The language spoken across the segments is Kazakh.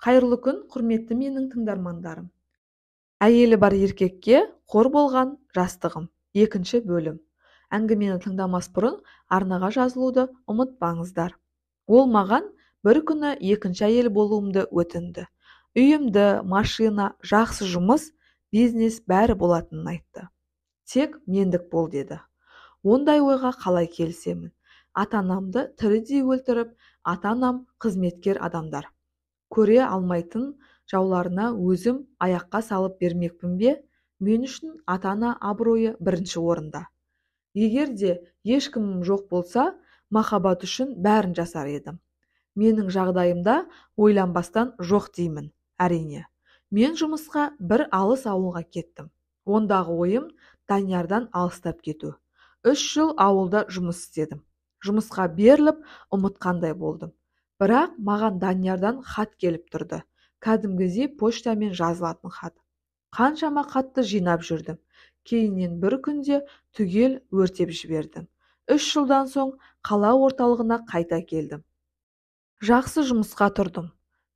Қайырлы күн, құрметті менің тыңдармандарым. Әйелі бар еркекке қор болған жастығым. Екінші бөлім. Әңгімені тыңдамас бұрын арнаға жазылуды ұмытпаңыздар. Ол маған бір күні екінші әйел болуымды өтінді. Үйімді, машина, жақсы жұмыс, бизнес бәрі болатынын айтты. Тек мендік бол деді. Ондай ойға қалай келісемін? Ата-анамды тірідей өлтіріп, ата-анам қызметкер адамдар. Көре алмайтын жауларына өзім аяққа салып бермекпін бе? Мен үшін ата-ана абыройы бірінші орында. Егер де ешкімім жоқ болса, махаббат үшін бәрін жасар едім. Менің жағдайымда ойланбастан жоқ деймін, әрине. Мен жұмысқа бір алыс ауылға кеттім. Ондағы ойым Даниярдан алыстап кету. 3 жыл ауылда жұмыс істедім. Жұмысқа беріліп, ұмытқандай болдым. Бірақ маған Даниярдан хат келіп тұрды. Кәдімгідей почтамен жазылатын хат. Қаншама хатты жинап жүрдім. Кейіннен бір күнде түгел өртеп жібердім. 3 жылдан соң қала орталығына қайта келдім. Жақсы жұмысқа тұрдым.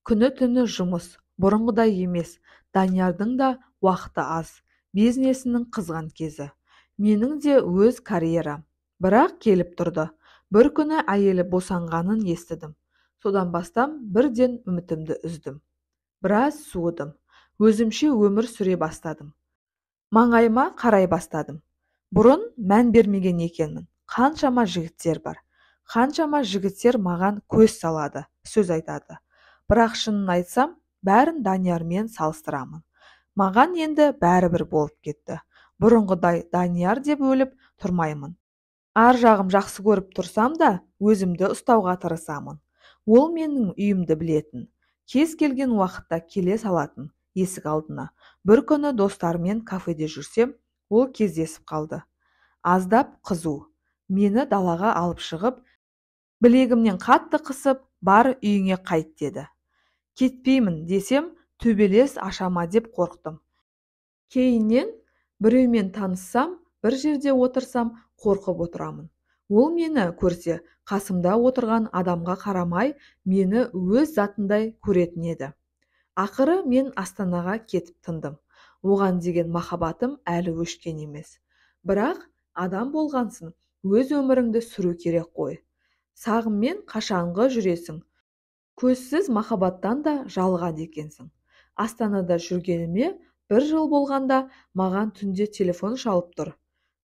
Күні-түні жұмыс, бұрынғыдай емес. Даниярдың да уақыты аз, бизнесінің қызған кезі. Менің де өз карьерам. Бірақ келіп тұрды. Бір күні әйелі босанғанын естідім. Содан бастап бірден үмітімді үздім. Біраз суыдым. Өзімше өмір сүре бастадым. Маңайыма қарай бастадым. Бұрын мән бермеген екенмін. Қаншама жігіттер бар. Қаншама жігіттер маған көз салады, сөз айтады. Бірақ шынын айтсам, бәрін Даниярмен салыстырамын. Маған енді бәрібір болып кетті. Бұрынғыдай Данияр деп өліп тұрмаймын. Ар жағым жақсы көріп тұрсам да, өзімді ұстауға тырысамын. Ол менің үйімді білетін. Кез келген уақытта келе салатын есік алдына. Бір күні достарымен кафеде жүрсем, ол кездесіп қалды. Аздап қызу. Мені далаға алып шығып, білегімнен қатты қысып, бар үйіңе қайт деді. Кетпеймін десем, төбелес ашама деп қорықтым. Кейіннен біреумен таныссам, бір жерде отырсам, қорқып отырамын. Ол мені көрсе, қасымда отырған адамға қарамай, мені өз затындай көретін еді. Ақыры мен Астанаға кетіп тындым. Оған деген махаббатым әлі өшкен емес. Бірақ адам болғансын, өз өміріңді сүру керек қой. Сағыммен қашанғы жүресің. Көзсіз махаббаттан да жалығады екенсің. Астанада жүргеніме бір жыл болғанда маған түнде телефон шалып тұр.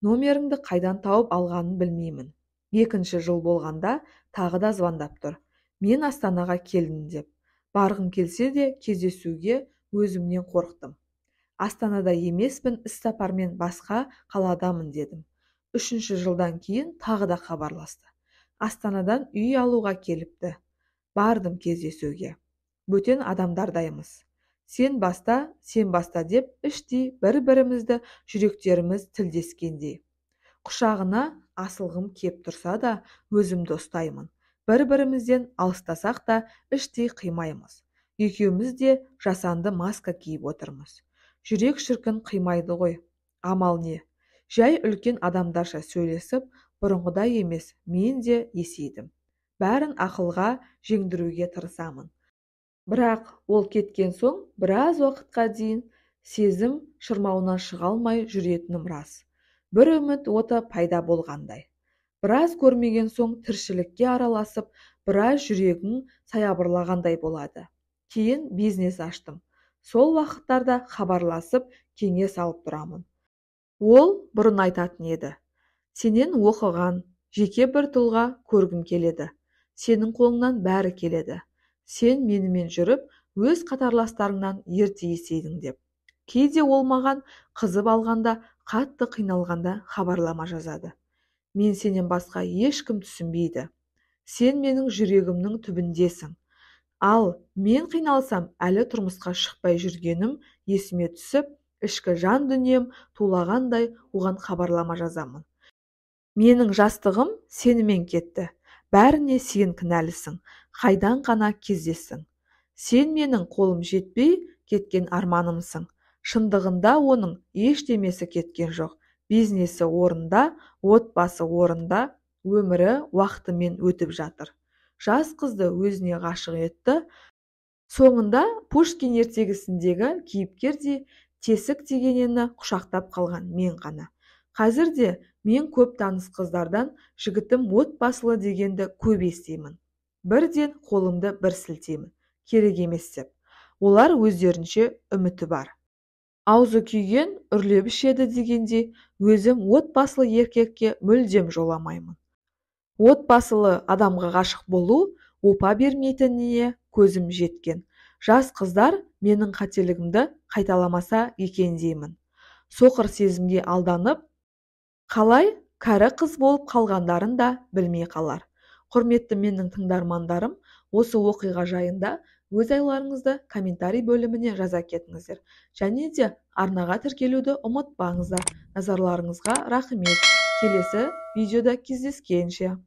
Номеріңді қайдан тауып алғанын білмеймін. Екінші жыл болғанда тағы да звондап тұр. Мен Астанаға келдім деп. Барғым келсе де кездесуге өзімнен қорықтым. Астанада емеспін, іс сапармен басқа қаладамын дедім. 3-ші жылдан кейін тағы да хабарласты. Астанадан үй алуға келіпті. Бардым кездесуге. Бөтен адамдардаймыз. Сен баста, сен баста деп іштей бір-бірімізді жүректеріміз тілдескендей. Құшағына асылғым кеп тұрса да өзімді ұстаймын. Бір-бірімізден алыстасақ та іштей қимаймыз. Екеуміз де жасанды маска киіп отырмыз. Жүрек шіркін қимайды ғой. Амал не? Жай үлкен адамдарша сөйлесіп, бұрынғыдай емес, мен де есейдім. Бәрін ақылға жеңдіруге тырысамын. Бірақ ол кеткен соң біраз уақытқа дейін сезім шырмауынан шыға алмай жүретінім рас. Бір үміт оты пайда болғандай. Біраз көрмеген соң тіршілікке араласып, біраз жүрегің саябырлағандай болады. Кейін бизнес аштым. Сол уақыттарда хабарласып, кеңес алып тұрамын. Ол бұрын айтатын еді. Сенен оқыған, жеке бір тұлға көргім келеді. Сенің қолыңнан бәрі келеді. Сен менімен жүріп, өз қатарластарыңнан ерте есейдің деп. Кейде ол маған қызып алғанда, қатты қиналғанда хабарлама жазады. Мен сенен басқа ешкім түсінбейді. Сен менің жүрегімнің түбіндесің. Ал мен қиналсам, әлі тұрмысқа шықпай жүргенім есіме түсіп, ішкі жан дүнием тулағандай оған хабарлама жазамын. Менің жастығым сенімен кетті. Бәріне сен кінәлісің. Қайдан қана кездестің. Сен менің қолым жетпей кеткен арманымсың. Шындығында оның ештемесі кеткен жоқ. Бизнесі орында, отбасы орында, өмірі уақытымен өтіп жатыр. Жас қызды өзіне ғашық етті. Соңында Пушкин ертегісіндегі кейіпкердей тесік тегенені құшақтап қалған мен ғана. Қазір де мен көп таныс қыздардан жігітім отбасылы дегенді көп естимін. Бірден қолымды бір сілтеймін, керек емес деп. Олар өздерінше үміті бар. Аузы күйген үрлеп ішеді дегендей, өзім отбасылы еркекке мүлдем жоламаймын. Отбасылы адамға ғашық болу опа бермейтініне көзім жеткен. Жас қыздар менің қателігімді қайталамаса екен деймін. Соқыр сезімге алданып, қалай кәрі қыз болып қалғандарын да білмей қалар. Құрметті менің тыңдармандарым, осы оқиға жайында өз ойларыңызды комментарий бөліміне жаза кетіңіздер. Және де арнаға тіркелуді ұмытпаңыздар. Назарларыңызға рахмет. Келесі видеода кездескенше.